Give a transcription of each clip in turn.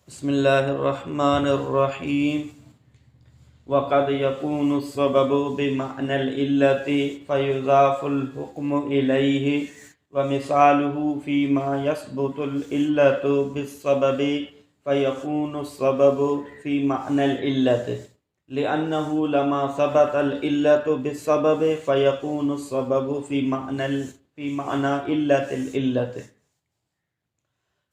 بسم الله الرحمن الرحيم. وقد يكون السبب بمعنى العلة فيضاف الحكم إليه، ومثاله فيما يثبت العلة بالسبب فيكون السبب في معنى العلة، لأنه لما ثبت العلة بالسبب فيكون السبب في معنى علة العلة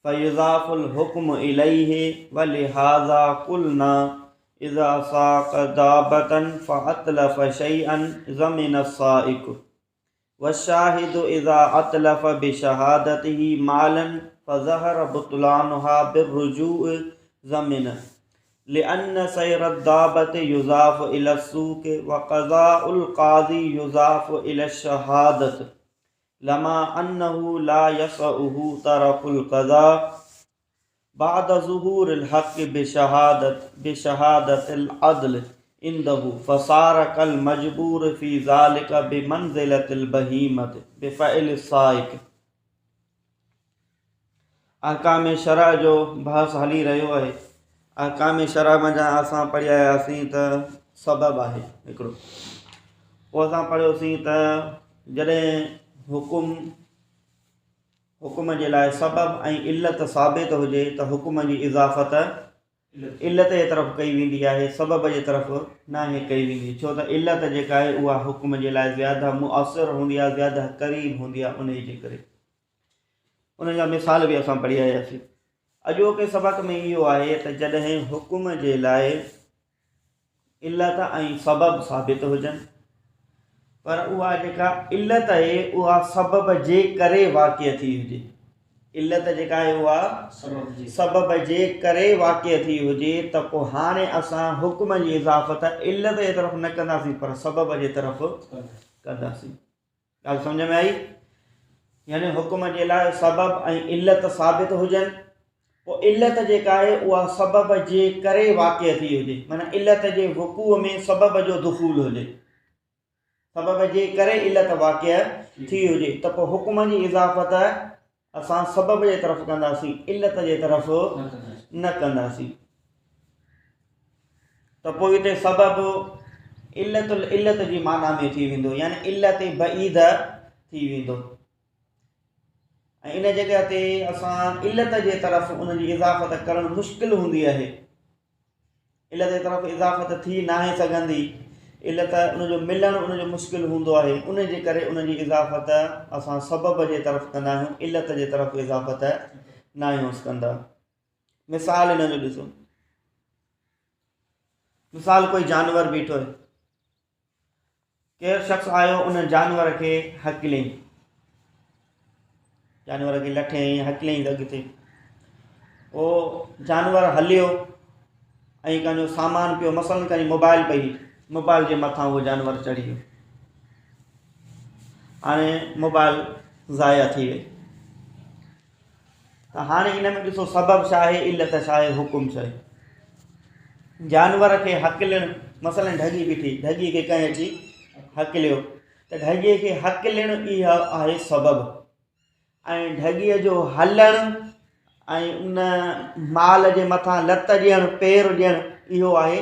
فيضاف الحكم إليه. ولهذا قلنا إذا ساق دابة فأتلف شيئا ضمن السائق، والشاهد إذا أتلف بشهادته مالا فظهر بطلانها بالرجوع ضمن، لأن سير الدابة يضاف إلى السوق، وقضاء القاضي يضاف إلى الشهادة، لما أنه لا يسعه ترك القضاء بعد ظهور الحق بشهادة العدل عنده، فصار كالمجبور في ذلك بمنزلة البهيمة بفعل السائق. احڪام شرع جو بحث هلي رهيو آهي. احڪام شرع منجهان اسان پڙهي آياسين ته سبب آهي هڪڙو، پوء اسان پڙهيوسين ته جڏهن حڪم جي لاءِ سبب ۽ علت ثابت هجي ته حڪم جي اضافت علت جي طرف ڪئي ويندي آهي، سبب جي طرف ناهي ڪئي ويندي، ڇو ته علت جيڪا آهي اها حڪم جي لاءِ زياده مؤثر هوندي آهي، زياده قريب هوندي آهي. ان جي ڪري ان جا مثال به اسان پڙهي آياسين. اڄوڪي سبق ۾ اهو آهي ته جڏهن حڪم جي لاءِ علت ۽ سبب ثابت هجن، پر اها جيڪا علت آهي اها سبب جي ڪري واقع ٿي هجي، علت جيڪا آهي اها سبب جي ڪري واقع ٿي هجي، ته پوءِ هاڻي اسان حڪم جي اضافت علت جي طرف نه ڪنداسين پر سبب جي طرف ڪنداسين. ڳالهه سمجهه ۾ آئي؟ يعني حڪم جي لاءِ سبب ۽ علت ثابت هجن، پوءِ علت جيڪا آهي اها سبب جي ڪري واقع ٿي هجي، معنيٰ علت جي وقوع ۾ سبب جو دخول هجي، سبب جي ڪري علت واقع ٿي هجي، ته پوءِ حڪم جي اضافت اسان سبب جي طرف ڪنداسين، علت جي طرف نه ڪنداسين. ته پوءِ هتي سبب علت العلت جي معنيٰ ۾ ٿي ويندو، يعني علت بعيد ٿي ويندو، ۽ ان جڳهه تي اسان علت جي طرف ان جي اضافت ڪرڻ مشڪل هوندي آهي، علت جي طرف اضافت ٿي ناهي سگهندي، علت ان جو ملڻ ان جو مشڪل هوندو آهي، ان جي ڪري ان جي اضافت اسان سبب جي طرف ڪندا آهيون، علت جي طرف اضافت ناهيون ڪندا. مثال ان جو ڏسو، مثال ڪوئي جانور بيٺو آهي، ڪير شخص آيو ان جانور کي هڪليائين، جانور کي لٺيائين هڪليائين اڳتي، پوءِ جانور هليو ۽ ڪنهن جو سامان پيو، مثلاً ڪنهن جي موبائل پئي، موبائل جي مٿان اهو جانور چڙهي ويو، هاڻي موبائل ضايع ٿي وئي. ته هاڻي ان ۾ ڏسو سبب ڇا آهي، علت ڇا آهي، حڪم ڇا آهي. جانور کي هڪلڻ، مثلاً ڍڳي بيٺي، ڍڳي کي ڪنهن اچي هڪليو، ته ڍڳي کي هڪلڻ اها آهي سبب، ۽ ڍڳيءَ جو هلڻ ۽ ان مال جي مٿان لت ڏيڻ، پير ڏيڻ، اهو آهي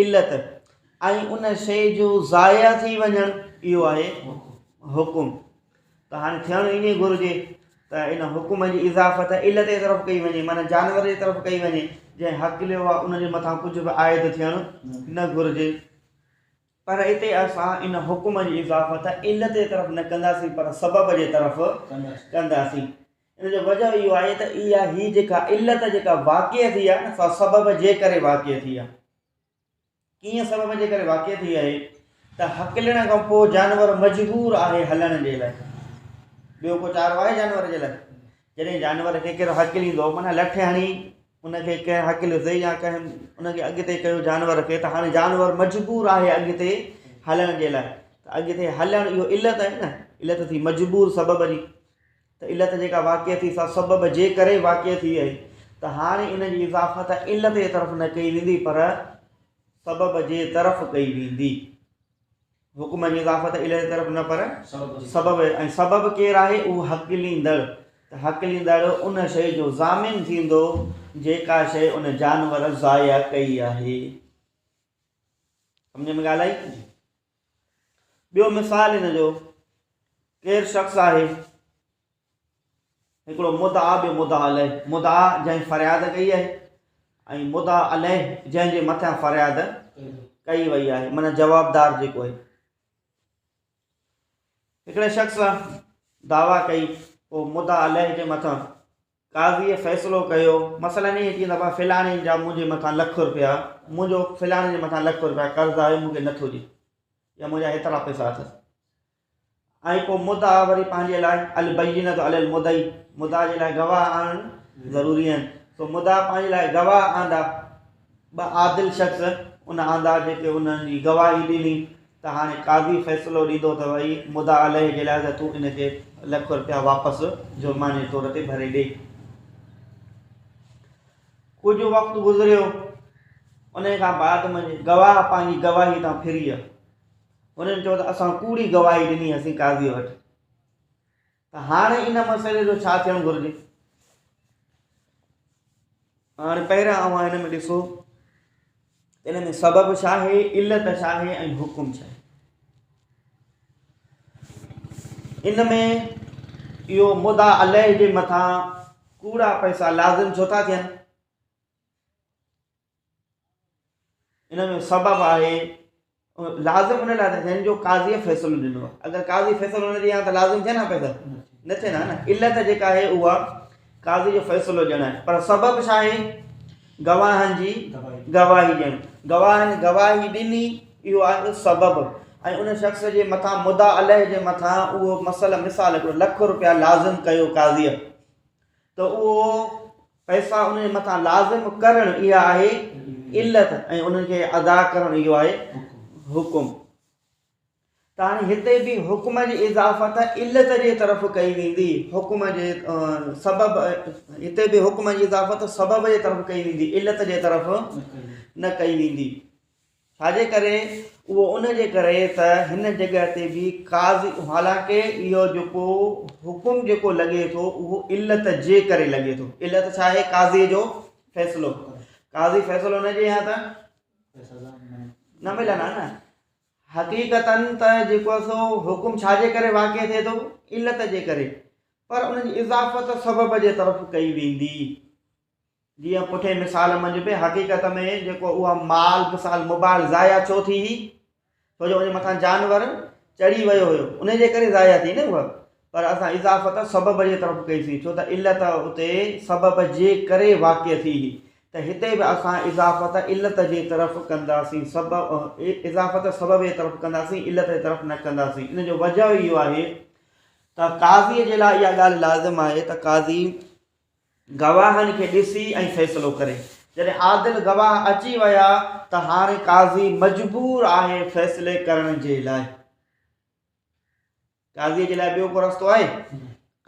علت، ۽ ان شيءِ جو ضايع ٿي وڃڻ اهو آهي حڪم. ته هاڻي ٿيڻ ائين گهرجي ته ان حڪم جي اضافت علت جي طرف ڪئي وڃي، معنيٰ جانور جي طرف ڪئي وڃي، جنهن هڪليو آهي ان جي مٿان ڪجهه به عائد ٿيڻ نه گهرجي، پر هتي اسان ان حڪم جي اضافت علت جي طرف نه ڪنداسين پر سبب جي طرف ڪنداسين. ان جو وجهه اهو آهي ته اها هي جيڪا علت جيڪا واقع ٿي آهي نه، سا سبب جي ڪري واقع ٿي آهي. ڪيئن سبب جي ڪري واقع ٿي آهي؟ ته هڪلڻ کان پوءِ جانور مجبور آهي هلڻ جي لاءِ، ٻيو ڪو چارو آهي جانور جي لاءِ؟ جڏهن جانور کي ڪير هڪليندو، معنيٰ لٺ هڻي ان کي ڪنهن هڪليوسين يا ڪنهن ان کي اڳتي ڪيو جانور کي، ته هاڻي جانور مجبور آهي اڳتي هلڻ جي لاءِ، ته اڳتي هلڻ اهو علت آهي نه، علت ٿي مجبور سبب جي، ته علت جيڪا واقع ٿي سا سبب جي ڪري واقع ٿي آهي. ته هاڻي ان جي اضافت علت جي طرف نه ڪئي ويندي پر سبب جي طرف ڪئي ويندي. حڪم جي اضافت علت جي طرف نه پر سبب، ۽ سبب ڪير آهي؟ اهو هڪليندڙ. ته هڪليندڙ ان شيء جو ضامن ٿيندو جيڪا شيء ان جانور ضايع ڪئي آهي. سمجهه ۾ ڳالهه آئي؟ ٻيو مثال ان جو، ڪير شخص آهي هڪڙو مدعا ٻيو مدعا عليه، مدعا جنهن فرياد ڪئي آهي ۽ مدعا عليه جنهن جي مٿان فرياد ڪئي وئي آهي، معنيٰ جوابدار جيڪو آهي. هڪڙي شخص دعويٰ ڪئي، پوء مدعا عليه جي مٿان قاضيء فيصلو ڪيو، مثلاً ائين چئي ته فلاڻي جا منهنجي مٿان لک روپيا، منهنجو فلاڻي جي مٿان لک روپيا قرض آهي، مون کي نٿو ڏي يا منهنجا هيترا پئسا اٿس. ۽ پوء مدعا وري پنهنجي لاء البينة علي المدعي، مدعا جي لاء گواهه آڻڻ ضروري آهن، سو مدعا پنهنجي لاء گواهه آندا، ٻه عادل شخص ان آندا جيڪي انهن جي گواهي ڏني ته هاڻي قاضي فيصلو ڏيندو ته ڀئي مدعا عليه جي لاء ته تون ان کي لک رپيا واپس جرماني جي طور تي ڀري ڏي. ڪجهه وقت گذريو انهي کان بعد ۾ گواهه پنهنجي گواهي تان ڦري ويا. انهن چيو ته اسان ڪوڙي گواهي ڏني اسين قاضي وٽ ته هاڻي ان مسئلي جو ڇا ٿيڻ گهرجي؟ هاڻي پهريان اوهان هن ۾ ڏسو ان ۾ سبب ڇا آهي، علت ڇا آهي ۽ حڪم ڇا آهي. ان ۾ اهو مدعا عليه جي مٿان ڪوڙا پئسا لازم ڇو ٿا ٿين؟ ان ۾ سبب آهي لازم ان لاء ٿين جو قاضيء فيصلو ڏنو آهي. اگر قاضي فيصلو نه ڏئي ها ته لازم ٿين ها پئسا؟ نه ٿين ها نه. علت جيڪا آهي اها قاضي جو فيصلو ڏيڻ آهي، پر سبب ڇا آهي؟ گواهن جي گواهي ڏيڻ. گواهن گواهي ڏني، اهو آهي سبب. ۽ ان شخص جي مٿان مدعا عليه جي مٿان اهو مسئله مثال هڪڙو لک روپيا لازم ڪيو قاضيء، ته اهو پئسا انهن جي مٿان لازم ڪرڻ اها آهي علت ۽ انهن کي ادا ڪرڻ اهو آهي حڪم. ته هاڻي هتي به حڪم جي اضافت علت جي طرف ڪئي ويندي، حڪم جي سبب هتي به حڪم جي اضافت سبب جي طرف ڪئي ويندي، علت جي طرف نه ڪئي ويندي. ڇا جي ڪري؟ اهو ان جي ڪري ته هن جڳهه تي به قاضي، حالانڪه اهو جيڪو حڪم جيڪو لڳي ٿو اهو علت جي ڪري لڳي ٿو. علت ڇا آهي؟ قاضي جو فيصلو. قاضي فيصلو نه ڏئي ها ته نه ملن ها نه. حقيقتاً ته جيڪو آهي سو حڪم ڇا جي ڪري واقع ٿئي ٿو؟ علت جي ڪري. پر ان جي اضافت سبب جي طرف ڪئي ويندي. جيئن پٺئين مثال منجهه به حقيقت ۾ جيڪو اها مال مثال موبائل ضايع ڇو ٿي هئي؟ ڇو جو ان جي مٿان جانور چڙهي ويو هيو ان جي ڪري ضايع ٿي نه اها، پر اسان اضافت سبب جي طرف ڪئي سين ڇو ته علت اتي سبب جي ڪري واقع ٿي هئي ته هتي به اسان اضافت علت جي طرف ڪنداسين، سبب اضافت سبب جي طرف ڪنداسين علت جي طرف نه ڪنداسين. ان جو وجه اهو آهي ته قاضي جي لاء اها ڳالهه لازم آهي ته قاضي گواهن کي ڏسي ۽ فيصلو ڪري. جڏهن عادل گواهه اچي ويا ته هاڻي قاضي مجبور آهي فيصلي ڪرڻ جي لاء. قاضيء جي لاء ٻيو ڪو رستو آهي؟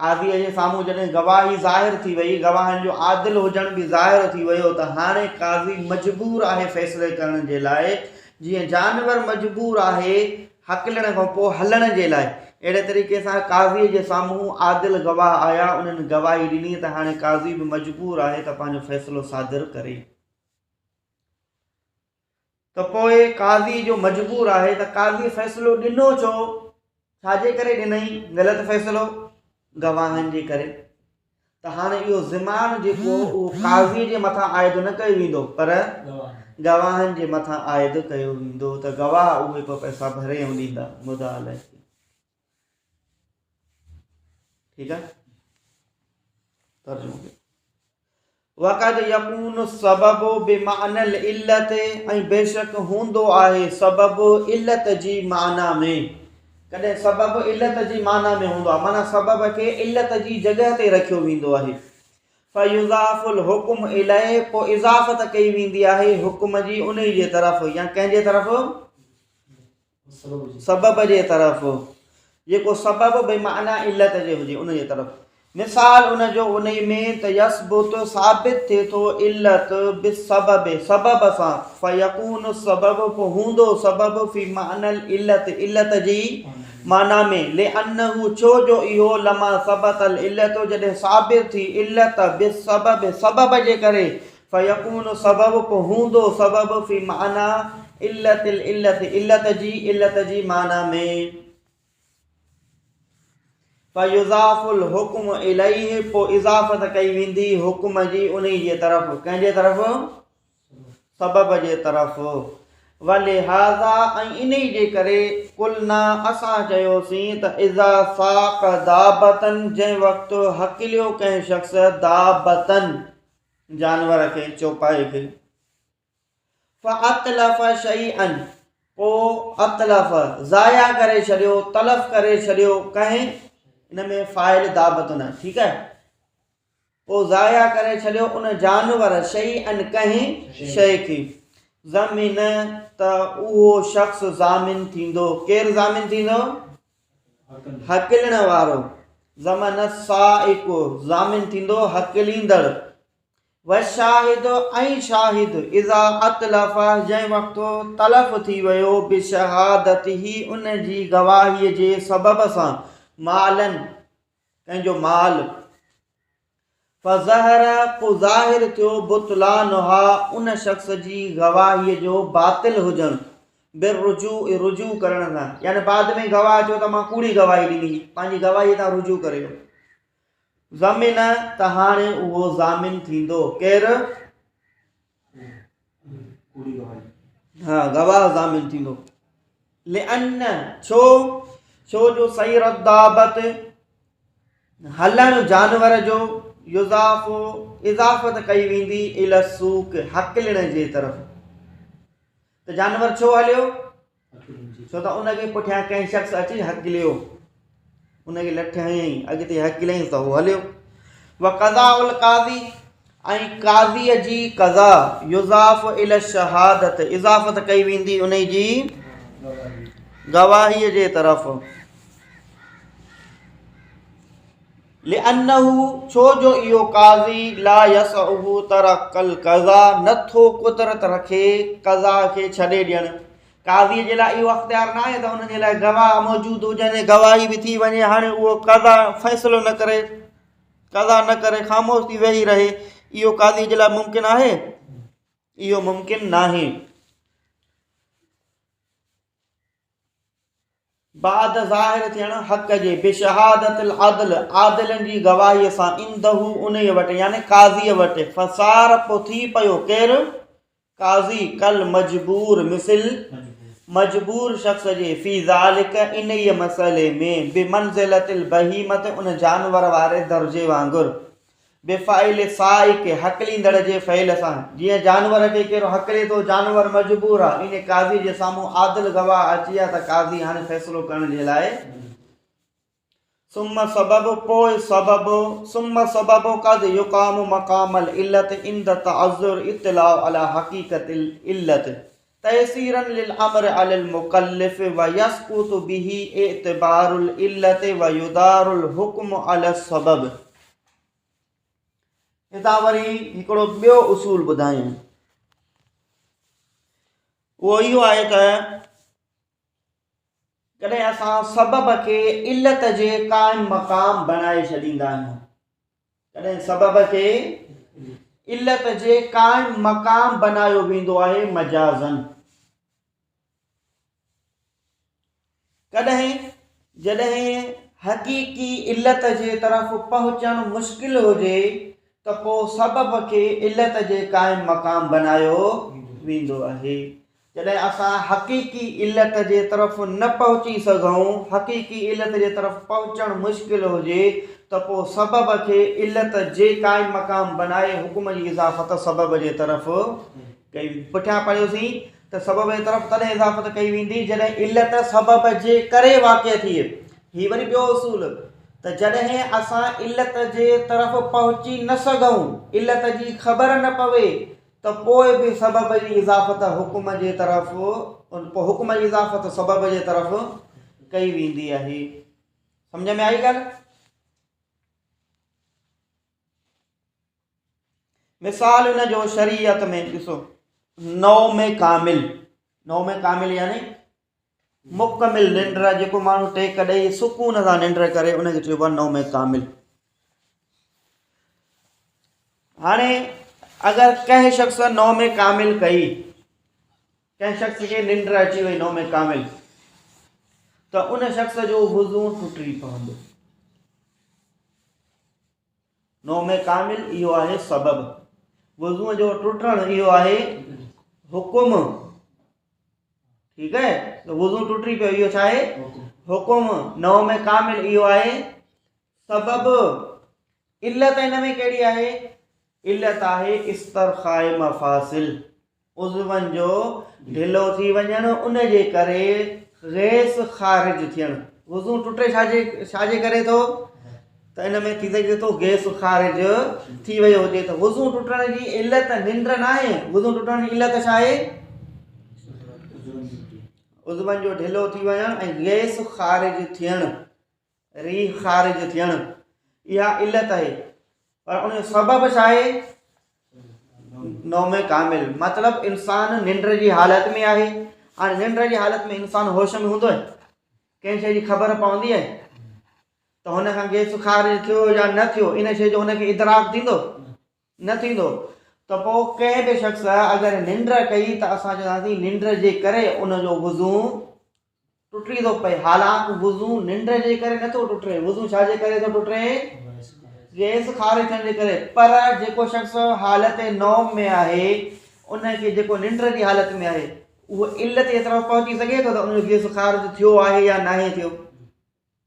قاضيء جي سامهون جڏهن گواهي ظاهر ٿي وئي، گواهن جو عادل هجڻ به ظاهر ٿي ويو ته هاڻي قاضي مجبور آهي فيصلي ڪرڻ جي لاء. جيئن جانور مجبور آهي هڪلڻ کان پوء هلڻ جي لاء. اهڙي طريقي سان قاضيء جي سامهون عادل گواهه آيا، انهن گواهي ڏني ته هاڻي قاضي به مجبور آهي ته پنهنجو فيصلو صادر ڪري. ته پوء قاضي جو مجبور آهي ته قاضي فيصلو ڏنو ڇو؟ ڇا جي ڪري ڏنائين غلط فيصلو؟ گواهن جي ڪري. ته هاڻي اهو ضمان جيڪو اهو قاضي جي مٿان عائد نه ڪيو ويندو پر گواهن جي مٿان عائد ڪيو ويندو ته گواهه اهي پوء پئسا ڀري ۽ ڏيندا مدعا عليه کي. ٺيڪ آهي ترجمو ڪيو. وقد يڪون السبب بمعنى العلت ۽ بيشڪ هوندو آهي سبب علت جي معنيٰ ۾. ڪڏهن سبب علت جي معنيٰ ۾ هوندو آهي معنيٰ سبب کي علت جي جڳهه تي رکيو ويندو آهي. فيضاف الحڪم اليه پوء اضافت ڪئي ويندي آهي حڪم جي انهي جي طرف يا ڪنهن جي طرف؟ سبب جي طرف، جيڪو سبب بمعنيٰ علت جي هجي ان جي طرف. مثال ان جو انهي ۾ ته يثبت ثابت ٿئي ٿو علت بالسبب سبب سان فيڪون السبب پوء هوندو سبب في معنيٰ العلت علت جي معنيٰ ۾، لأنه ڇو جو اهو لما ثبت العلت جڏهن ثابت ٿي علت بالسبب سبب جي ڪري فيڪون سبب پوء هوندو سبب في معنيٰ علت العلت علت جي علت جي معنيٰ ۾. فيضاف الحڪم اليه پوء اضافت ڪئي ويندي حڪم جي انهي جي طرف، ڪنهن جي طرف؟ سبب جي طرف. ولهذا ۽ انهي جي ڪري قلنا اسان چيوسين ته اذا ساق دابة جنهن وقت هڪليو ڪنهن شخص دابة جانور کي، چوپائي کي، فاتلف شيئا پوء اتلف ضايع ڪري ڇڏيو، تلف ڪري ڇڏيو ڪنهن، ان ۾ فاعل دابة آهي، ٺيڪ آهي، پوء ضايع ڪري ڇڏيو ان جانور شيئا ڪنهن شيء کي، ضمن ته اهو شخص ضامن ٿيندو، ڪير ضامن ٿيندو؟ هڪلڻ وارو، ضمن السائق ضامن ٿيندو هڪليندڙ، والشاهد ۽ شاهد اذا اتلف جنهن وقت تلف ٿي ويو بشهادته ان جي گواهي جي سبب سان مالا ڪنهن جو مال فظهر پوء ظاهر ٿيو بطلانها ان شخص جي گواهي جو باطل هجڻ بالرجوع رجوع ڪرڻ سان يعني بعد ۾ گواهه چيو ته مان ڪوڙي گواهي ڏني پنهنجي گواهي تان رجوع ڪري ويو ضمن ته هاڻي اهو ضامن ٿيندو. ڪير؟ ها گواهه ضامن ٿيندو. لأن ڇو؟ ڇو جو سير الدابت هلڻ جانور جو يضاف اضافت ڪئي ويندي الى السوق هڪلڻ جي طرف. ته جانور ڇو هليو؟ ڇو ته ان کي پٺيان ڪنهن شخص اچي هڪليو، ان کي لٺ هنيائين، اڳتي هڪليائينس ته هو هليو. وقضاء القاضي ۽ قاضيء جي قضا يضاف الى الشهادت اضافت ڪئي ويندي انهي جي گواهيء جي طرف. لأنه ڇو جو اهو قاضي لا يسعه ترڪ القضاء نه ٿو قدرت رکي قضا کي ڇڏي ڏيڻ. قاضي جي لاء اهو اختيار نه آهي ته ان جي لاء گواهه موجود هجن ۽ گواهي به ٿي وڃي هاڻي اهو قضا فيصلو نه ڪري، قضا نه ڪري خاموش ٿي ويهي رهي، اهو قاضي جي لاء ممڪن آهي؟ اهو ممڪن ناهي. بعد ظاهر ٿيڻ حق جي، بشهادت العدل، عادلن جي گواهيء سان، عنده انهيء وٽ، يعني قاضيء وٽ، فصار پوء ٿي پيو، ڪير؟ قاضي، ڪالمجبور، مثل مجبور شخص جي، في ذلڪ انهيء مسئلي ۾، بمنزلة البهيمة ان جانور واري درجي وانگر. بفعل سائق، هڪليندڙ جي فعل سان، جيئن جانور کي ڪير هڪلي ٿو، جانور مجبور آ، ائين قاضي جي سامهون عادل گواهه اچي ويا ته قاضي هاڻي فيصلو ڪرڻ جي لاء ثم سبب پوء سبب ثم سبب قد يقام مقام العلت عند تعذر اطلاع على حقيقت العلت تيسيرا للامر على المڪلف ويسقط به اعتبار العلت ويدار الحڪم على السبب. هتان وري هڪڙو ٻيو اصول ٻڌايائين اهو اهو آهي ته ڪڏهن اسان سبب کي علت جي قائم مقام بڻائي ڇڏيندا آهيون ڪڏهن سبب کي علت جي قائم مقام بنايو ويندو آهي مجازن ڪڏهن جڏهن حقيقي علت جي طرف پهچڻ مشڪل هجي ته پوء سبب کي علت جي قائم مقام بنايو ويندو آهي جڏهن اسان حقيقي علت جي طرف نه پهچي سگهون، حقيقي علت جي طرف پهچڻ مشڪل هجي ته پوء سبب کي علت جي قائم مقام بنائي حڪم جي اضافت سبب جي طرف ڪئي ويندي. پٺيان پڙهيوسين ته سبب جي طرف تڏهن اضافت ڪئي ويندي جڏهن علت سبب جي ڪري واقع ٿئي. هي وري ٻيو اصول ته جڏهن اسان علت جي طرف پهچي نه سگهون، علت جي خبر نه پوي ته پوء به سبب جي اضافت حڪم جي طرف پوء حڪم جي اضافت سبب جي طرف ڪئي ويندي آهي. سمجھ ۾ آئي ڳالهه؟ مثال ان جو شريعت ۾ ڏسو نوم ڪامل، نوم ڪامل يعني مڪمل ننڊ، جيڪو ماڻهو ٽيڪ ڏئي سڪون سان ننڊ ڪري ان کي چئبو آهي نوم ڪامل. هاڻي اگر ڪنهن شخص نوم ڪامل ڪئي، ڪنهن شخص کي ننڊ اچي وئي نوم ڪامل، ته ان شخص جو وضو ٽٽي پوندو. نوم ڪامل اهو آهي سبب، وضوء جو ٽٽڻ اهو آهي حڪم. ٺيڪ آهي، ته وضو ٽٽي پيو اهو ڇا آهي؟ حڪم. نوم ڪامل اهو آهي سبب. علت هن ۾ ڪهڙي آهي؟ علت آهي استرخاء مفاصل، عضون جو ڍلو ٿي وڃڻ، ان جي ڪري غيس خارج ٿيڻ. وضو ٽٽي ڇا جي ڪري ٿو؟ ته ان ۾ ٿي سگهي ٿو گيس خارج ٿي ويو هجي. ته وضو ٽٽڻ جي علت ننڊ ناهي. وضو ٽٽڻ جي علت ڇا آهي؟ عضون جو ڍلو ٿي وڃڻ ۽ گيس خارج ٿيڻ، ريح خارج ٿيڻ، اها علت آهي. پر ان جو سبب ڇا آهي؟ نوم ڪامل. مطلب انسان ننڊ جي حالت ۾ آهي. هاڻي ننڊ جي حالت ۾ انسان هوش ۾ هوندو آهي؟ ڪنهن شيء جي خبر پوندي آهي ته هن کان گيس خارج ٿيو يا نه ٿيو؟ ان شيء جو هن کي ادراڪ ٿيندو؟ نه ٿيندو. ته پوء ڪنهن به شخص اگر ننڊ ڪئي ته اسان چونداسين ننڊ جي ڪري ان جو وضو ٽٽي ٿو پئي. حالانڪ وضو ننڊ جي ڪري نٿو ٽٽي. وضو ڇا جي ڪري ٿو ٽٽي؟ گيس خارج ٿيڻ جي ڪري. پر جيڪو شخص حالت نوم ۾ آهي، ان کي جيڪو ننڊ جي حالت ۾ آهي، اهو علت جي طرف پهچي سگهي ٿو ته ان جو گيس خارج ٿيو آهي يا ناهي ٿيو؟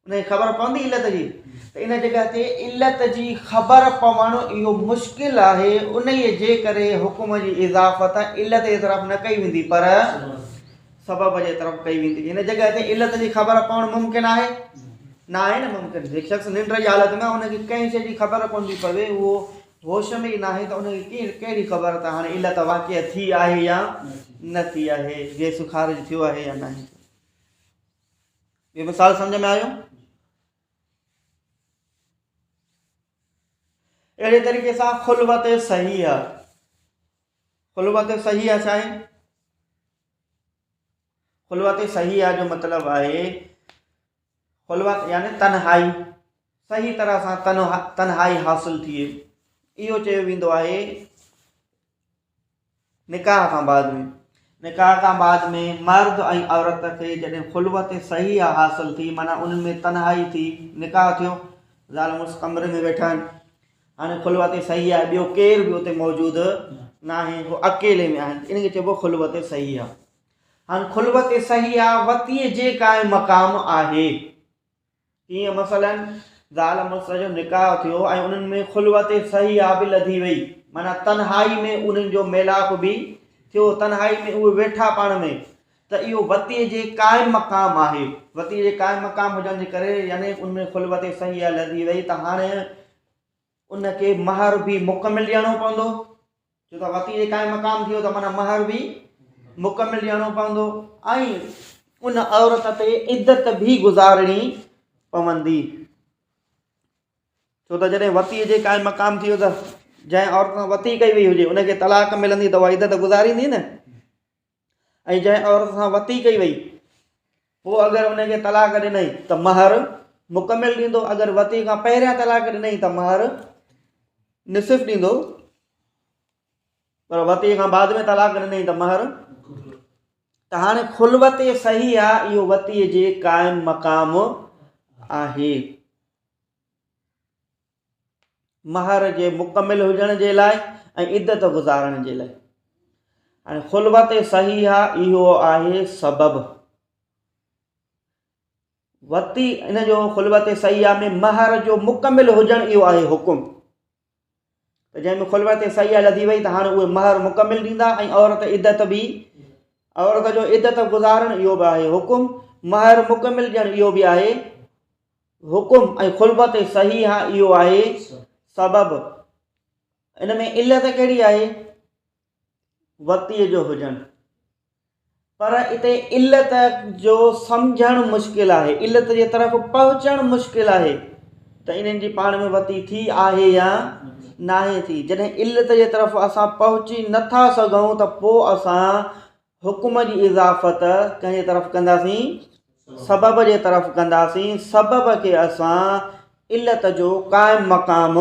ان کي خبر پوندي علت جي؟ ته ان جڳهه تي علت جي خبر پوڻ اهو مشڪل آهي، انهيء جي ڪري حڪم جي اضافت علت جي طرف نه ڪئي ويندي پر سبب جي طرف ڪئي ويندي. هن جڳهه تي علت جي خبر پوڻ ممڪن آهي؟ نه آهي نه ممڪن. هڪ شخص ننڊ جي حالت ۾ ان کي ڪنهن شيء جي خبر ڪونه ٿي پوي، اهو هوش ۾ ئي ناهي ته ان کي ڪهڙي خبر ته هاڻي علت واقع ٿي آهي يا نه ٿي آهي، گيس خارج ٿيو آهي يا ناهي ٿيو. اهو مثال سمجھ ۾ آيو؟ اهڙي طريقي سان خلوت صحيحه. خلوت صحيحه ڇا آهي؟ خلوت صحيحه جو مطلب آهي خلوت يعني تنهائي، صحيح طرح سان تنهائي حاصل ٿئي. اهو چيو ويندو آهي نڪاح کان بعد ۾. نڪاح کان بعد ۾ مرد ۽ عورت کي جڏهن خلوت صحيحه حاصل ٿي، معنيٰ انهن ۾ تنهائي ٿي، نڪاح ٿيو، زال مڙس ڪمري ۾ ويٺا آهن، هاڻي خلوت صحيحه آهي، ٻيو ڪير به اتي موجود ناهي، هو اڪيلي ۾ آهن، ان کي چئبو خلوت صحيحه. هاڻي خلوت صحيحه وتيء جي قائم مقام آهي. ڪيئن مثلاً زال مڙس جو نڪاح ٿيو ۽ انهن ۾ خلوت صحيحه به لڌي وئي، معنيٰ تنهائي ۾ انهن جو ميلاپ به ٿيو، تنهائي ۾ اهي ويٺا پاڻ ۾، ته اهو وتيء جي قائم مقام آهي. وتيء جي قائم مقام هجڻ جي ڪري يعني ان ۾ خلوت صحيحه لڌي وئي ته هاڻي ان کي مهر به مڪمل ڏيڻو پوندو، ڇو ته وتي جي قائم مقام ٿي ويو ته معنيٰ مهر به مڪمل ڏيڻو پوندو ۽ ان عورت تي عدت به گذارڻي پوندي، ڇو ته جڏهن وتي جي قائم مقام ٿي ويو ته جنهن عورت سان وتي ڪئي وئي هجي ان کي طلاق ملندي ته اها عدت گذاريندي نه، ۽ جنهن عورت سان وتي ڪئي وئي پوء اگر ان کي طلاق ڏنئي ته مهر مڪمل ڏيندو، اگر وتي کان پهريان طلاق ڏنئي ته مهر نصف ڏيندو، پر وتي کان بعد ۾ طلاق ڏنئي ته مهر. ته هاڻي خلوت صحيح آ، اهو وتي جي قائم مقام آهي. مهر جي مڪمل هجڻ جي لاء ۽ عدت گذارڻ جي لاء. ۽ خلوت صحيحه اهو آهي سبب. وتي ان جو خلوت صحيحه ۾ مهر جو مڪمل هجڻ اهو آهي حڪم. ته جنهن ۾ خلوت صحيحه لڌي وئي ته هاڻي اهي مهر مڪمل ڏيندا ۽ عورت عدت به، عورت جو عدت گذارڻ اهو به آهي حڪم، مهر مڪمل ڏيڻ اهو به آهي حڪم ۽ خلوت صحيحه اهو آهي سبب. ان ۾ علت ڪهڙي آهي؟ وتيء جو هجڻ. پر اتي علت جو سمجهڻ مشڪل آهي، علت جي طرف پهچڻ مشڪل آهي ته انهن جي پاڻ ۾ وتي ٿي آهي يا ناهي ٿي. جڏهن علت جي طرف اسان پهچي نٿا سگهون ته پوء اسان حڪم جي اضافت ڪنهن جي طرف ڪنداسين؟ سبب جي طرف ڪنداسين. سبب کي اسان علت جو قائم مقام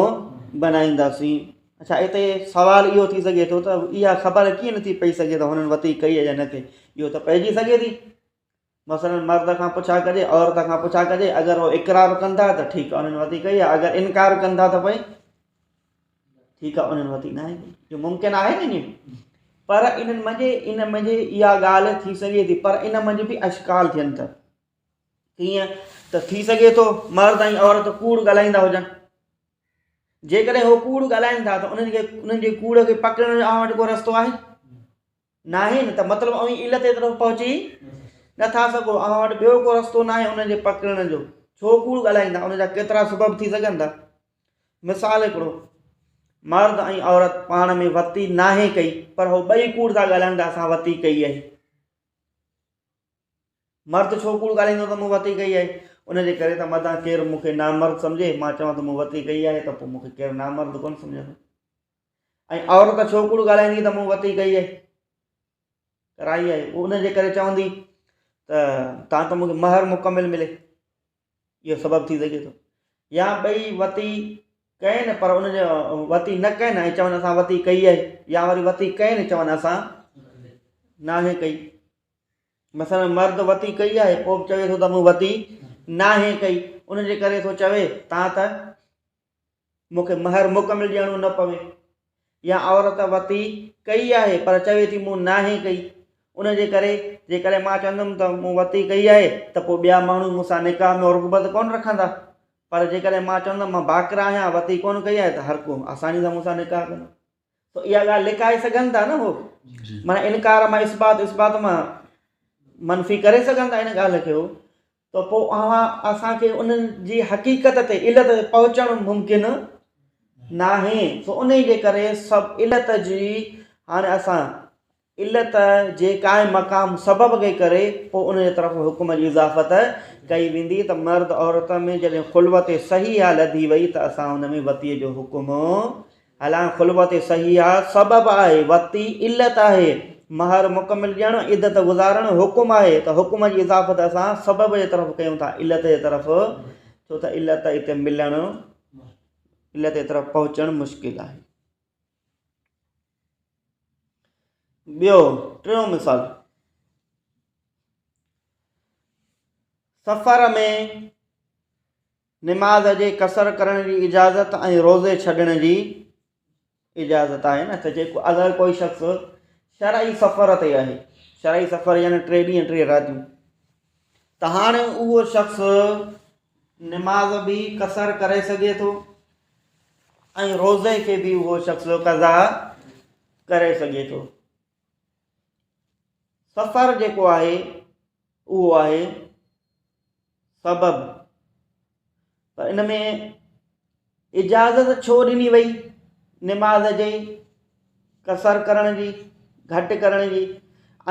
بنائينداسين. اڇا اتي سوال اهو ٿي سگهي ٿو ته اها خبر ڪيئن نٿي پئي سگهي ته هنن وتي ڪئي يا نه ڪئي؟ اهو ته پئجي سگهي ٿي. مثلا مرد کان پڇا ڪجي، عورت کان پڇا ڪجي، اگر هو اقرار ڪن ٿا ته ٺيڪ آهي انهن وتي ڪئي آهي، اگر انڪار ڪن ٿا ته پوء ٺيڪ آهي انهن وتي ناهي ڪئي. اهو ممڪن آهي نه ائين؟ پر انهن منجهه ان منجهه اها ڳالهه ٿي سگهي ٿي، پر ان منجهه به اشڪال ٿين ٿا. ڪيئن ته ٿي سگهي ٿو مرد ۽ عورت ڪوڙ ڳالهائيندا هجن. جيڪڏهن هو ڪوڙ ڳالهائين ٿا ته انهن کي انهن جي ڪوڙ کي پڪڙڻ جو اوهان وٽ ڪو رستو آهي؟ ناهي نه ته مطلب اوهين علت جي طرف پهچي نٿا سگهو. اوهان وٽ ٻيو ڪو رستو ناهي انهن جي پڪڙڻ جو. ڇو ڪوڙ ڳالهائيندا؟ ان جا ڪيترا سبب ٿي سگهن ٿا. مثال هڪڙو، مرد ۽ عورت پاڻ ۾ وتي ناهي ڪئي پر هو ٻئي ڪوڙ ٿا ڳالهائن ته اسان وتي ڪئي آهي. مرد ڇو ڪوڙ ڳالهائيندو ته مون وتي ڪئي آهي؟ ان جي ڪري ته متان ڪير مون کي نامرد سمجهي، مان چوان ته مون وتي ڪئي آهي ته پوء مون کي ڪير نامرد ڪونه سمجهندو. ۽ عورت ڇو ڪوڙ ڳالهائيندي ته مون وتي ڪئي آهي، ڪرائي آهي، پوء ان جي ڪري چوندي ته تان ته مون کي مهر مڪمل ملي. اهو سبب ٿي سگهي ٿو. يا ٻئي وتي ڪين پر ان جي وتي نه ڪين ۽ چون اسان وتي ڪئي آهي، يا وري وتي ڪين چون اسان ناهي ڪئي. مثلا مرد وتي ڪئي آهي پوء به چوي ٿو ته مون وتي ناهي ڪئي، ان جي ڪري ٿو چوي تان ته مون کي مهر مڪمل ڏيڻو نه پوي. يا عورت وتي ڪئي آهي پر چوي ٿي مون ناهي ڪئي، ان جي ڪري جيڪڏهن مان چوندم ته مون وتي ڪئي آهي ته پوء ٻيا ماڻهو مون سان نڪاح ۾ رغبت ڪونه رکندا، پر جيڪڏهن مان چوندم مان باقره آهيان وتي ڪونه ڪئي آهي ته هر ڪو آساني سان مون سان نڪاح ڪندو. ته اها ڳالهه لڪائي سگهن ٿا نه هو، معنيٰ انڪار مان اثبات، اثبات مان منفي ڪري سگهن ٿا ان ڳالهه کي هو. ته پوء اوهان اسان کي انهن جي حقيقت تي، علت تي پهچڻ ممڪن ناهي. سو انهي جي ڪري سڀ علت جي هاڻي اسان علت جي قائم مقام سبب کي ڪري پوء ان جي طرف حڪم جي اضافت ڪئي ويندي ته مرد عورت ۾ جڏهن خلوت صحيحه لڌي وئي ته اسان ان ۾ وتيء جو حڪم حالانڪ خلوت صحيحه سبب آهي، وتي علت آهي، مهر مڪمل ڏيڻ، عدت گذارڻ حڪم آهي ته حڪم جي اضافت اسان سبب جي طرف ڪيون ٿا علت جي طرف ڇو ته علت اتي ملڻ علت جي طرف پهچڻ مشڪل آهي. ٻيو ٽيون مثال، سفر ۾ نماز جي قصر ڪرڻ جي اجازت ۽ روزي ڇڏڻ جي اجازت آهي نه ته جيڪو اگر ڪوئي شخص شرعي سفر تي آهي، شرعي سفر يعني 3 ڏينهن 3 راتيون، ته هاڻي اهو شخص نماز به قصر ڪري سگهي ٿو ۽ روزي کي به اهو شخص قضا ڪري سگهي ٿو. سفر جيڪو آهي اهو آهي سبب، پر ان ۾ اجازت ڇو ڏني وئي نماز جي قصر ڪرڻ جي، گهٽ ڪرڻ جي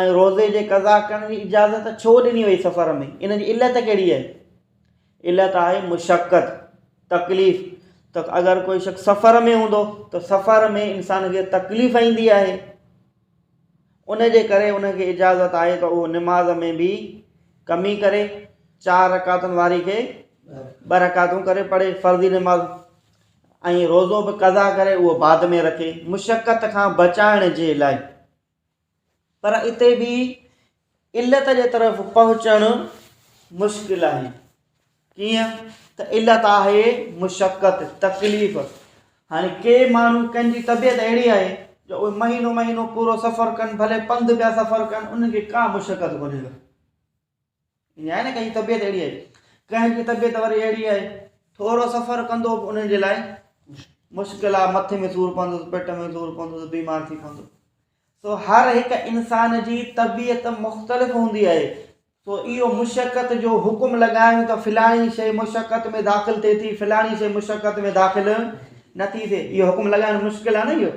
۽ روزي جي قضا ڪرڻ جي اجازت ڇو ڏني وئي سفر ۾؟ ان جي علت ڪهڙي آهي؟ علت آهي مشقت، تڪليف. ته اگر ڪوئي شخص سفر ۾ هوندو ته سفر ۾ انسان کي تڪليف ايندي آهي، ان جي ڪري ان کي اجازت آهي ته اهو نماز ۾ به ڪمي ڪري، 4 رڪعتن واري کي 2 رڪعتون ڪري پڙهي فرضي نماز، ۽ روزو به قضا ڪري اهو بعد ۾ رکي مشقت کان بچائڻ جي لاء. پر اتي به علت جي طرف پهچڻ مشڪل آهي. ڪيئن ته علت آهي مشقت، تڪليف. هاڻي ڪي ماڻهو ڪن جي طبيعت اهڙي آهي جو اهي مهينو مهينو پورو سفر ڪن، ڀلي پنڌ پيا سفر ڪن، انهن کي ڪا مشقت ڪونهي ڪا. ائين آهي نه، ڪنهن جي طبيعت اهڙي آهي، ڪنهن جي طبيعت وري اهڙي آهي ٿورو سفر ڪندو به انهن جي لاء مشڪل آهي، مٿي ۾ سور پوندس، پيٽ ۾ سور پوندس، بيمار ٿي پوندو. سو هر هڪ انسان جي طبيعت مختلف هوندي آهي. سو اهو مشقت جو حڪم لڳائڻ ته فلاڻي شيء مشقت ۾ داخل ٿئي ٿي، فلاڻي شيء مشقت ۾ داخل نٿي ٿئي، اهو حڪم لڳائڻ مشڪل آهي نه اهو،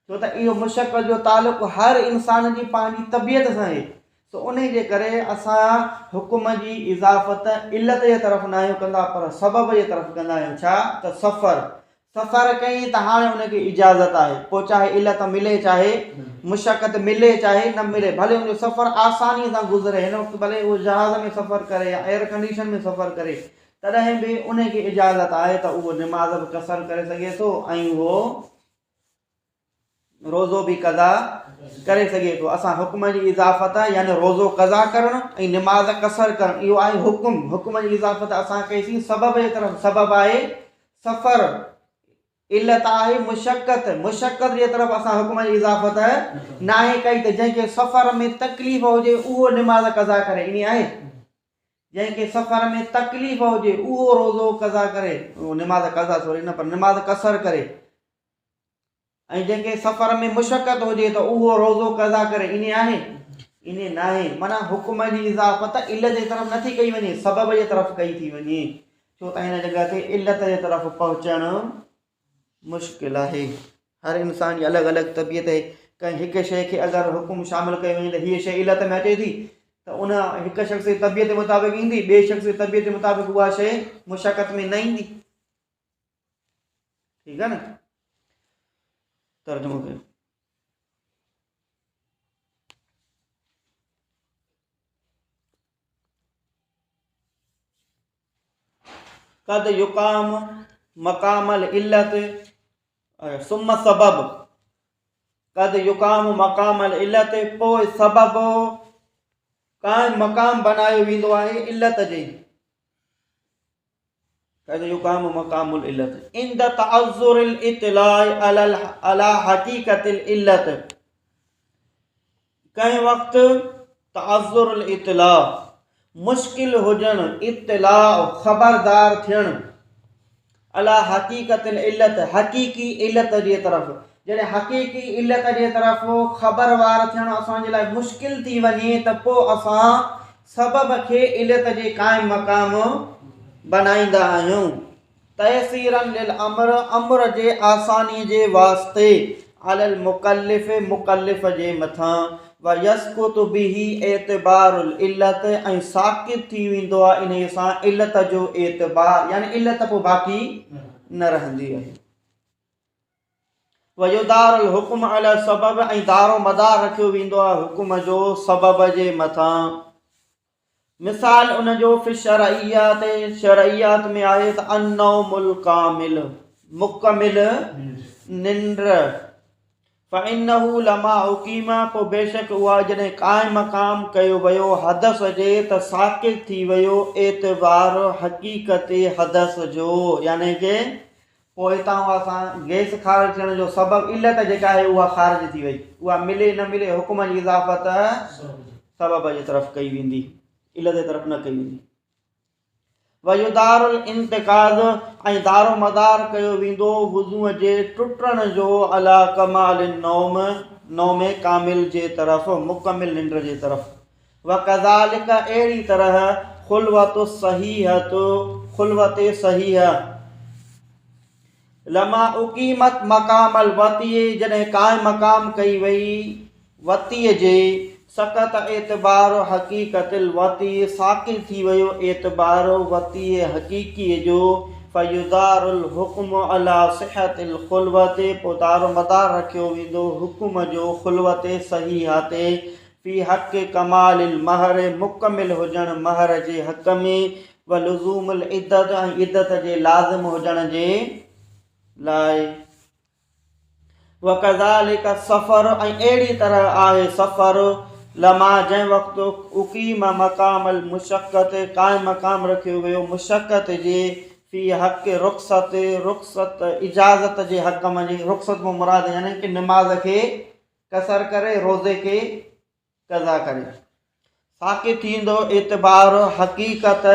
ڇو ته اهو مشقت جو تعلق هر انسان جي پنهنجي طبيعت سان آهي. سو انهي جي ڪري اسان حڪم جي اضافت علت جي طرف ناهيون ڪندا پر سبب جي طرف ڪندا آهيون. ڇا ته سفر، سفر ڪيائين ته هاڻي ان کي اجازت آهي، پوء چاهي علت ملي چاهي مشقت ملي چاهي نه ملي، ڀلي ان جو سفر آسانيء سان گذري، هن وقت ڀلي اهو جهاز ۾ سفر ڪري يا ايئر ڪنڊيشن ۾ سفر ڪري، تڏهن به ان کي اجازت آهي ته اهو نماز به قصر ڪري سگهي ٿو ۽ اهو روزو به قضا ڪري سگهي ٿو. اسان حڪم جي اضافت يعني روزو قضا ڪرڻ ۽ نماز قصر ڪرڻ اهو آهي حڪم. حڪم جي اضافت اسان ڪئيسين سبب جي طرف. سبب آهي سفر، علت آهي مشقت. مشقت جي طرف اسان حڪم جي اضافت ناهي ڪئي ته جنهن کي سفر ۾ تڪليف هجي اهو نماز قضا ڪري ائين آهي؟ جنهن کي سفر ۾ تڪليف هجي اهو روزو قضا ڪري، نماز قضا سوري نه پر نماز قصر ڪري. ۽ جنهن کي سفر ۾ مشقت هجي ته اهو روزو قضا ڪري، ائين آهي؟ ائين ناهي. معنيٰ حڪم جي اضافت علت جي طرف نٿي ڪئي وڃي، سبب جي طرف ڪئي ٿي وڃي، ڇو ته هن جڳهه تي علت جي طرف پهچڻ مشڪل آهي. هر انسان جي الڳ الڳ طبيعت آهي. ڪنهن هڪ شيء کي اگر حڪم شامل ڪيو وڃي ته هيء شيء علت ۾ اچي ٿي ته ان هڪ شخص جي طبيعت مطابق ايندي، ٻئي شخص جي طبيعت مطابق اها شيء مشقت ۾ نه ايندي. ٺيڪ آهي نه ترجمو ڪيو. قد يقام مقام العلت ثم سبب قد يقام مقام العلت پوء سبب قائم مقام بنايو ويندو آهي علت جي. قد يقام مقام العلت عند تعذر الاطلاع على حقيقت العلت ڪنهن وقت تعذر الاطلاع مشڪل هجڻ اطلاع خبردار ٿيڻ على حقيقت العلت حقيقي علت جي طرف جڏهن حقيقي علت جي طرف خبروار ٿيڻ اسان جي لاء مشڪل ٿي وڃي ته پوء اسان سبب کي علت جي قائم مقام بنائيندا آهيون. تيسيرا للامر امر جي آساني جي واسطي علي المڪلف مڪلف جي مٿان ويسقط به اعتبار العلت ۽ ساقط ٿي ويندو آهي انهيء سان علت جو اعتبار يعني علت پوء باقي نه رهندي آهي. ويدار الحڪم علي السبب ۽ دارو مدار رکيو ويندو آهي حڪم جو سبب جي مٿان. مثال ان جو في الشرعيات شرعيات ۾ آهي ته النوم الڪامل مڪمل ننڊ فانه لما اقيم پوء بيشڪ اها جڏهن قائم مقام ڪيو ويو حدث جي ته ساقط ٿي ويو اعتبار حقيقت حدث جو يعني ڪه پوء اتان اسان گئس خارج ٿيڻ جو سبب علت جيڪا آهي اها خارج ٿي وئي اها ملي نه ملي حڪم جي اضافت سبب جي طرف ڪئي ويندي علت جي طرف نه ڪئي ويندي. ويدار الانتقاض ۽ دار و مدار ڪيو ويندو وضوء جي ٽٽڻ جو علي ڪمال النوم نوم ڪامل جي طرف مڪمل ننڊ جي طرف وڪذالڪ اهڙي طرح خلوت الصحيحة خلوت صحيحه لما اقيمت مقام الوطي جڏهن قائم مقام ڪئي وئي وطي جي سقط اعتبار حقيقت الوطي ساقط ٿي ويو اعتبار وطي حقيقي جو فيدار الحڪم علي صحت الخلوت پوء دارومدار رکيو ويندو حڪم جو خلوت صحيحه تي في حق ڪمال المهر، مڪمل هجڻ مهر جي حق ۾، و لزوم العدت ۽ عدت جي لازم هجڻ جي لاء. وڪذلک السفر ۽ اهڙي طرح آهي سفر، لما جنهن وقت اقيم مقام المشقت قائم مقام رکيو ويو مشقت جي، في حق رخصت، رخصت اجازت جي حق ۾، رخصت مان مراد يعني ڪه نماز کي قصر ڪري روزي کي قضا ڪري. ساقط ٿيندو اعتبار حقيقت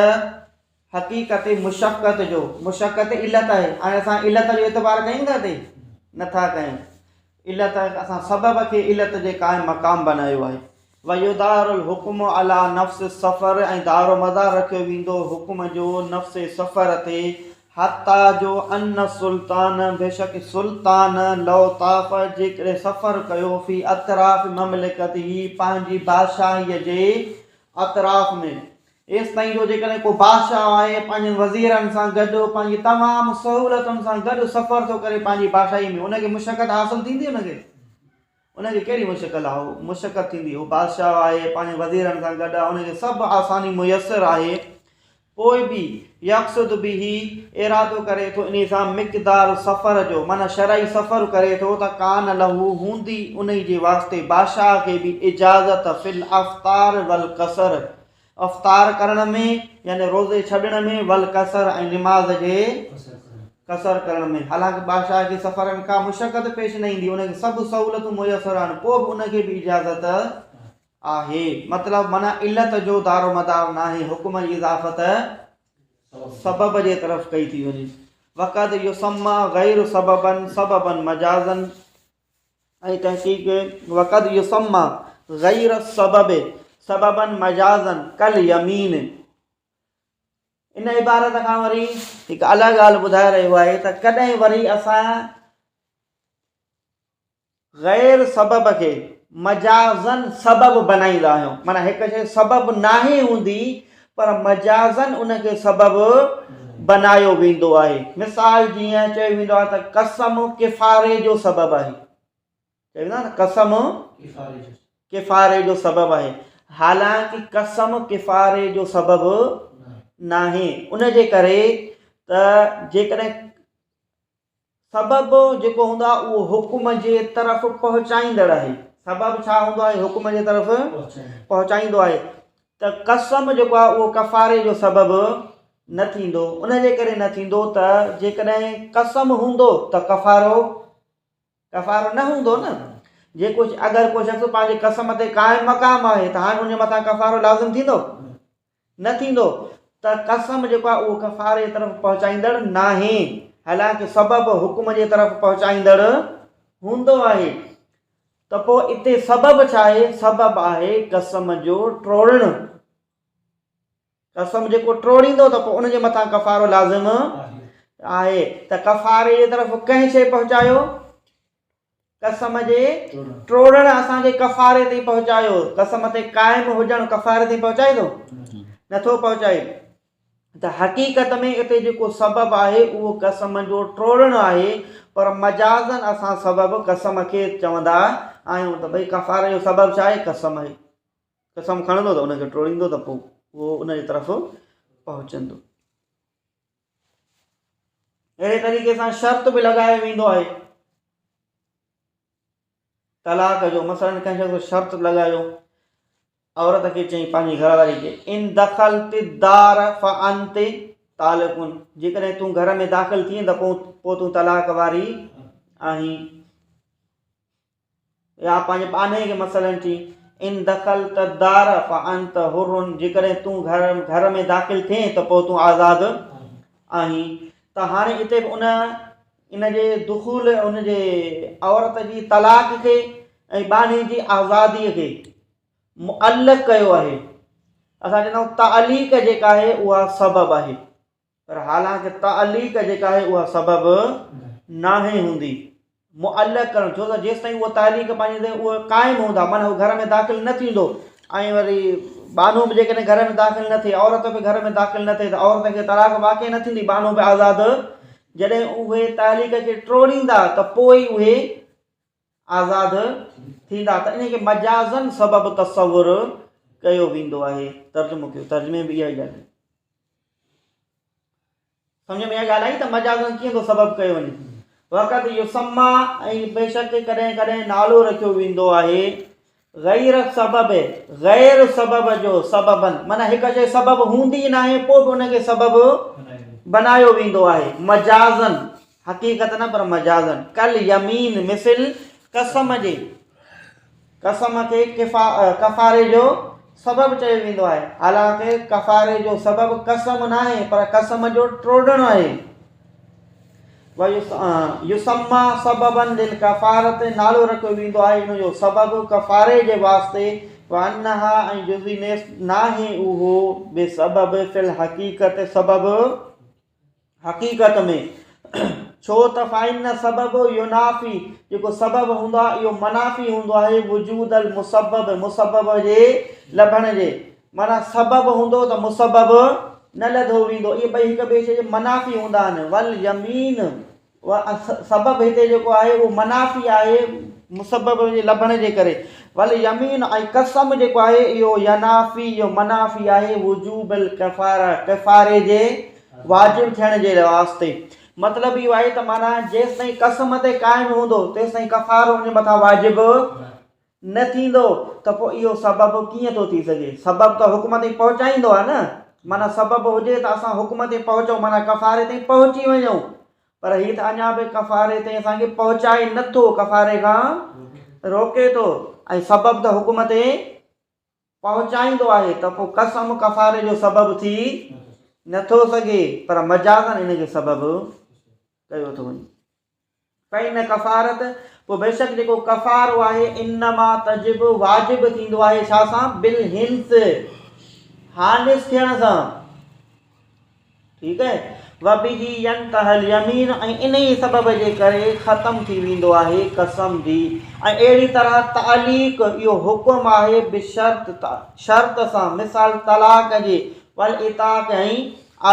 حقيقت مشقت جو مشقت علت آهي هاڻي اسان علت جو اعتبار ڪيون ٿا هتي نٿا ڪيون علت اسان سبب کي علت جي قائم مقام بنايو آهي ويدار الحڪم علي نفس السفر ۽ دار و مدار رکيو ويندو حڪم جو نفس سفر تي حتيٰ جو ان السلطان بيشڪ سلطان لو طاف جيڪڏهن سفر ڪيو في اطراف مملڪته پنهنجي بادشاهيء جي اطراف ۾ ايستائين جو جيڪڏهن ڪو بادشاهه آهي پنهنجن وزيرن سان گڏ پنهنجي تمام سهولتن سان گڏ سفر ٿو ڪري پنهنجي بادشاهي ۾ ان کي مشقت حاصل ٿيندي ان کي ان کي ڪهڙي مشڪل آهي مشقت ٿيندي هو بادشاهه آهي پنهنجي وزيرن سان گڏ آهي ان کي سڀ آساني ميسر آهي پوء به يقصد به ارادو ڪري ٿو انهي سان مقدار سفر جو معنيٰ شرعي سفر ڪري ٿو ته ڪان له هوندي انهي جي واسطي بادشاهه کي به اجازت في الافطار والقصر افطار ڪرڻ ۾ يعني روزي ڇڏڻ ۾ والقصر ۽ نماز جي قصر ڪرڻ ۾ حالانڪه بادشاهه کي سفر ۾ ڪا مشقت پيش نه ايندي ان کي سڀ سهولتون ميسر آهن پوء به ان کي به اجازت آهي. مطلب معنيٰ علت جو دارومدار ناهي، حڪم جي اضافت سبب جي طرف ڪئي ٿي وڃي. وقد يسميٰ غير سببا سببا مجازا ۽ تحقيق وقد يسميٰ غير السبب سببا مجازا ڪاليمين. ان عبارت کان وري هڪ الڳ ڳالهه ٻڌائي رهيو آهي ته ڪڏهن وري اسان غير سبب کي مجازاً سبب بنائيندا آهيون معنيٰ هڪ شيء سبب ناهي هوندي پر مجازاً ان کي سبب بنايو ويندو آهي مثال جيئن چيو ويندو آهي ته قسم ڪفاري جو سبب آهي چيو ويندو آهي نه قسم ڪفاري جو سبب آهي حالانڪه قسم ڪفاري جو سبب ناهي ان جي ڪري ته جيڪڏهن سبب جيڪو هوندو آهي اهو حڪم جي طرف پهچائيندڙ آهي. سبب ڇا هوندو آهي؟ حڪم جي طرف پهچائيندو آهي ته قسم جيڪو آهي اهو ڪفاري جو سبب نه ٿيندو. ان جي ڪري نه ٿيندو ته جيڪڏهن قسم هوندو ته ڪفارو ڪفارو نه هوندو نه. جيڪو اگر ڪو شخص پنهنجي قسم تي قائم مقام آهي ته هاڻي ان جي مٿان ڪفارو لازم ٿيندو؟ نه ٿيندو ته قسم جيڪو آهي اهو ڪفاري جي طرف پهچائيندڙ ناهي حالانڪه سبب حڪم جي طرف پهچائيندڙ هوندو آهي ته پوء اتي سبب ڇا آهي سبب آهي قسم جو ٽوڙڻ قسم جيڪو ٽوڙيندو ته پوء ان جي مٿان ڪفارو لازم آهي ته ڪفاري جي طرف ڪنهن شيء پهچايو قسم جي ٽوڙڻ اسان کي ڪفاري تائين پهچايو، قسم تي قائم هجڻ ڪفاري تائين پهچائي ٿو؟ نٿو پهچائي. ته حقيقت ۾ اتي جيڪو سبب آهي اهو قسم جو ٽوڙڻ آهي پر مجازن اسان سبب قسم کي چوندا آهيون ته ڀئي ڪفاري جو سبب ڇا آهي؟ قسم آهي. قسم کڻندو ته ان کي ٽوڙيندو ته پوء اهو ان جي طرف پهچندو. اهڙي طريقي سان شرط به لڳايو ويندو آهي طلاق جو مثلا ڪنهن شخص شرط لڳايو عورت کي چئي پنهنجي گهر واري کي ان دخلت الدار فانت طالق جيڪڏهن تون گهر ۾ داخل ٿئين ته پوء پوء تون طلاق واري آهين يا پنهنجي ٻانهي کي مثلاً چئي، ان دخلت الدار فانت حر جيڪڏهن تون گهر گهر ۾ داخل ٿئين ته پوء تون آزاد آهين ته هاڻي اتي به ان ان جي دخول ان جي عورت جي طلاق کي ۽ ٻانهي جي آزاديء کي معلق ڪيو آهي اسان چوندا آهيون تعليق جيڪا آهي اها سبب آهي پر حالانڪ تعليق جيڪا آهي اها سبب ناهي هوندي معلق ڪرڻ ڇو ته جيستائين اها تعليق پنهنجي تي اهو قائم هوندا معنيٰ هو گهر ۾ داخل نه ٿيندو ۽ وري ٻانهو به جيڪڏهن گهر ۾ داخل نه ٿئي عورت به گهر ۾ داخل نه ٿئي ته عورت کي طلاق واقع نه ٿيندي ٻانهو به آزاد جڏهن اهي تعليق کي ٽوڙيندا ته پوء ئي اهي آزاد ٿيندا ته انهي کي مجازن سبب تصور ڪيو ويندو آهي ترجمو ڪيو ترجمي به اها ئي ڳالهه سمجھ ۾ اها ڳالهه آئي ته مجازن ڪيئن ٿو سبب ڪيو وڃي وقت يسميٰ ۽ بيشڪ ڪڏهن ڪڏهن نالو رکيو ويندو آهي غير سبب غير سبب جو سببن معنی هڪ شيء سبب هوندي ناهي پوء به ان کي سبب بنايو ويندو آهي مجازن حقيقت نه پر مجازن ڪل يمين مثل قسم جي قسم کي ڪفاري جو سبب چيو ويندو آهي، حالانڪ ڪفاري جو سبب قسم ناهي پر قسم جو ٽوڙڻ آهي. ويسميٰ سببا للڪفارة نالو رکيو ويندو آهي ان جو سبب ڪفاري جي واسطي وانها ۽ جزوي ناهي اهو بسبب في الحقيقت سبب حقيقت ۾، ڇو ته فإن السبب ينافي، جيڪو سبب هوندو آهي اهو منافي هوندو آهي وجود المسبب، مسبب جي لڀڻ جي. معنيٰ سبب هوندو ته مسبب نه لڌو ويندو. اهي ٻئي هڪ ٻئي شيء جي منافي هوندا آهن. واليمين سبب هتي جيڪو آهي اهو منافي آهي مسبب جي لڀڻ جي ڪري. واليمين ۽ قسم جيڪو آهي اهو ينافي اهو منافي آهي وجوب الڪفاره ڪفاري جي واجب ٿيڻ جي واسطي. مطلب اهو آهي ته معنيٰ جيستائين قسم تي قائم هوندو تيستائين ڪفارو ان جي مٿان واجب نه ٿيندو ته پوء اهو سبب ڪيئن ٿو ٿي سگهي؟ سبب ته حڪم تائين پهچائيندو آهي نه؟ معنيٰ سبب هجي ته اسان حڪم تائين پهچون معنيٰ ڪفاري تائين پهچي وڃون پر هي ته اڃا به ڪفاري تائين اسان کي پهچائي نه ٿو، ڪفاري کان روڪي ٿو ۽ سبب ته حڪم تي پهچائيندو آهي ته پوء قسم ڪفاري جو سبب ٿي نه ٿو سگهي پر مجازن ان کي سبب ڪيو ٿو وڃي. فإن ڪفارت، پوء بيشڪ جيڪو ڪفارو آهي، انما تجب، واجب ٿيندو آهي ڇا سان؟ بالحنث، حانث ٿيڻ سان. ٺيڪ آهي. وبه ينتهي اليمين ۽ انهيء سبب جي ڪري ختم ٿي ويندو آهي قسم به ۽ اهڙي طرح تعليق اهو حڪم آهي بشرط شرط سان مثال طلاق جي والعتاق ۽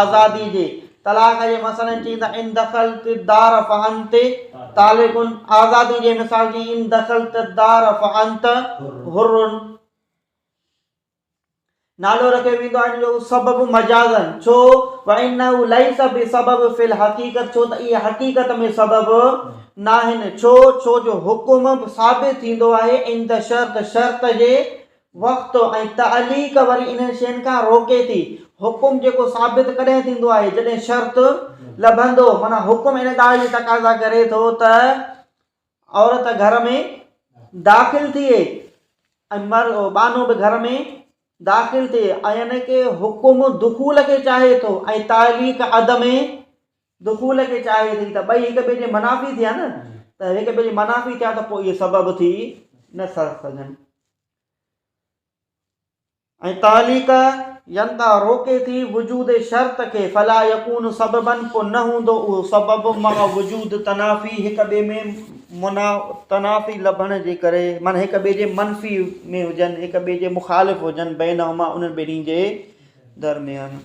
آزادي جي طلاق جي مثلا چئين ته ان دخلت الدار فانت طالق آزادي جي مثال چئين ان دخلت الدار فانت حر نالو رکيو ويندو آهي ان جو سبب مجازا ڇو وانه ليس بسبب في الحقيقت ڇو ته اهي حقيقت ۾ سبب ناهن ڇو ڇو جو حڪم ثابت ٿيندو آهي عند شرط شرط جي وقت ۽ تعليق وري انهن شين کان روڪي ٿي. حڪم جيڪو ثابت ڪڏهن ٿيندو آهي؟ جڏهن شرط لڀندو. معنيٰ حڪم ان ڳالهه جي تقاضا ڪري ٿو ته عورت گهر ۾ داخل ٿئي ۽ ٻانهو به گهر ۾ داخل ٿئي يعني ڪه حڪم دخول کي چاهي ٿو ۽ تعليق عدم دخول کي چاهي ٿي ته ٻئي هڪ ٻئي جي منافي ٿيا نه ته هڪ ٻئي جي منافي ٿيا ته پوء اهي سبب ٿي نه سگهن. ۽ تعليق ينتا روڪي ٿي وجود شرط کي فلا يڪون سببا پوء نه هوندو اهو سبب مع وجود تنافي هڪ ٻئي ۾ منا تنافي لڀڻ جي ڪري معنيٰ هڪ ٻئي جي منفي ۾ هجن هڪ ٻئي جي مخالف هجن بينهما انهن ٻنهي جي درميان.